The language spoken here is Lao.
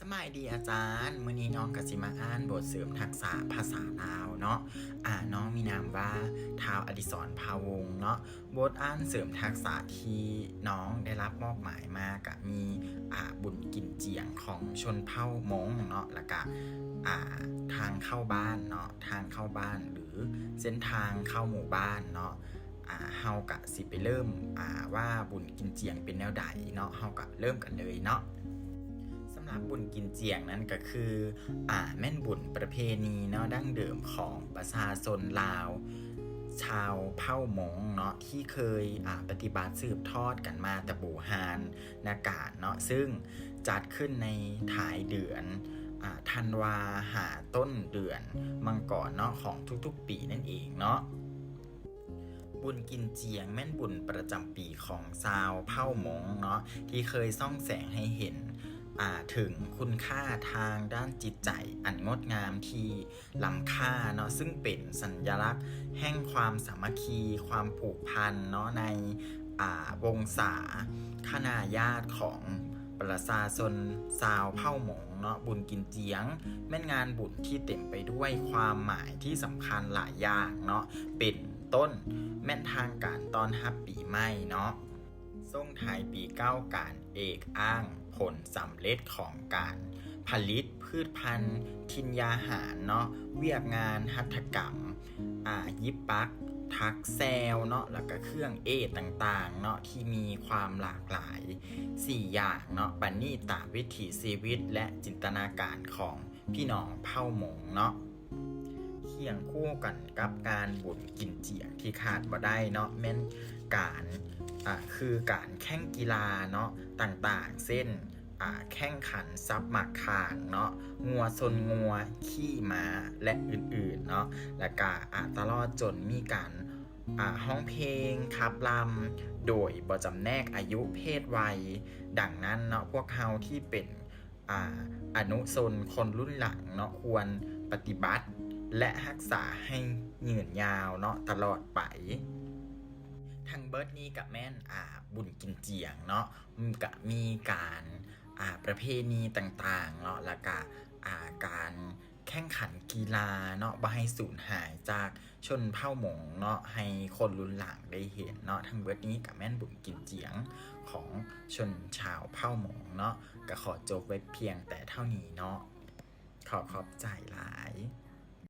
ສະບາຍດີອາຈານ, ມື້ນີ້ນ້ອງກໍຊິມາອ່ານບົດເສີມທັກສະພາສາລາວເນາະ. ອາ ນ້ອງມີນາມວ່າ ທ້າວ ອະດິສອນ ພາວົງ ເນາະ. ບົດອ່ານເສີມທັກສະທີ່ນ້ອງໄດ້ຮັບມອບໝາຍມາ ກະມີ ອາ ບຸນກິນຈຽງຂອງຊົນເຜົ່າມົ້ງເນາະ, ແລ້ວກະ ອາ ທາງເຂົ້າບ້ານເນາະ, ທາງເຂົ້າບ້ານ ຫຼື ເສັ້ນທາງເຂົ້າໝູ່ບ້ານເນາະ. ອາ ເຮົາກະຊິໄປເລີ່ມ ອາ ວ່າບຸນກິນຈຽງເປັນແນວໃດເນາະ, ເຮົາກະເລີ່ມກັນເລີຍເນາະ. ສຳລັບບຸນກິນຈຽງນັ້ນກໍຄື ອາ ແມ່ນບຸນປະເພນີເນາະ ດັ້ງເດີມຂອງປະຊາຊົນລາວ ຊາວເຜົ່າມົ້ງເນາະ ທີ່ເຄີຍ ອາ ປະຕິບັດສືບທອດກັນມາແຕ່ບູຮານນະການເນາະ, ຊຶ່ງຈັດຂຶ້ນໃນທ້າຍເດືອນ ອາ ທັນວາ ຫາຕົ້ນເດືອນມັງກອນເນາະ ຂອງທຸກໆປີນັ້ນເອງເນາະ. ບຸນກິນຈຽງແມ່ນບຸນປະຈຳປີຂອງຊາວເຜົ່າມົ້ງເນາະ ທີ່ເຄີຍສ່ອງແສງໃຫ້ເຫັນ ອາ ເຖິງຄຸນຄ່າທາງດ້ານຈິດໃຈອັນງົດງາມທີ່ລ້ຳຄ່າເນາະ, ຊຶ່ງເປັນສັນຍະລັກແຫ່ງຄວາມສາມັກຄີ, ຄວາມຜູກພັນເນາະ ໃນ ອາ ວົງສາຄະນາຍາດຂອງປະຊາຊົນຊາວເຜົ່າມົ້ງເນາະ. ບຸນກິນຈຽງແມ່ນງານບຸນທີ່ເຕັມໄປດ້ວຍຄວາມໝາຍທີ່ສຳຄັນຫຼາຍຢ່າງເນາະ, ເປັນ ຕົ້ນ ແມ່ນທາງການຕ້ອນຮັບປີໃໝ່ເນາະ, ສົ່ງທ້າຍປີເກົ່າ, ການເອກອ້າງຜົນສຳເລັດຂອງການຜະລິດພືດພັນ, ຖິ່ນຢາຫານເນາະ, ວຽກງານຫັດຖະກຳ, ອາ ຢິບປັກ, ຖັກແຊວເນາະ, ແລ້ວກະເຄື່ອງເອດຕ່າງໆເນາະ ທີ່ມີຄວາມຫຼາກຫຼາຍສີ່ຢ່າງເນາະ. ບັດນີ້ຕາມວິຖີຊີວິດ ແລະ ຈິນຕະນາການຂອງ ພີ່ນ້ອງເຜົ່າມົ້ງເນາະ. ຄຽງຄູ່ກັນກັບງານບຸນກິນຈຽງທີ່ຂາດບໍ່ໄດ້ເນາະ ແມ່ນການ ອາ ຄືການແຂ່ງກິລາເນາະ ຕ່າງໆ ເຊັ່ນ ອາ ແຂ່ງຂັນສັບໝາກຂ່າງເນາະ, ງົວຊົນງົວ, ຂີ່ມ້າ ແລະ ອື່ນໆເນາະ, ແລ້ວກະ ອາ ຕະຫຼອດຈົນມີການ ອາ ຮ້ອງເພງ, ຂັບລຳ ໂດຍບໍ່ຈຳແນກອາຍຸເພດໄວ. ດັ່ງນັ້ນເນາະ ພວກເຮົາທີ່ເປັນ ອາ ອະນຸຊົນຄົນລຸ້ນຫຼັງເນາະ ຄວນປະຕິບັດ ແລະ ຮັກສາໃຫ້ຍືນຍາວເນາະ ຕະຫຼອດໄປ. ທັງເບິດນີ້ກະແມ່ນ ອາ ບຸນກິນຈຽງເນາະ, ມັນກະມີການ ອາ ປະເພນີຕ່າງໆເນາະ ແລ້ວກະ ອາ ການແຂ່ງຂັນກິລາເນາະ ບໍ່ໃຫ້ສູນຫາຍຈາກ ຊົນເຜົ່າມົ້ງເນາະ ໃຫ້ຄົນລຸ້ນຫຼັງໄດ້ເຫັນເນາະ. ທັງເບິດນີ້ກະແມ່ນບຸນກິນຈຽງຂອງຊົນຊາວເຜົ່າມົ້ງເນາະ. ກະຂໍຈົບໄວ້ພຽງແຕ່ເທົ່ານີ້ເນາະ. ຂໍຂອບໃຈຫຼາຍ.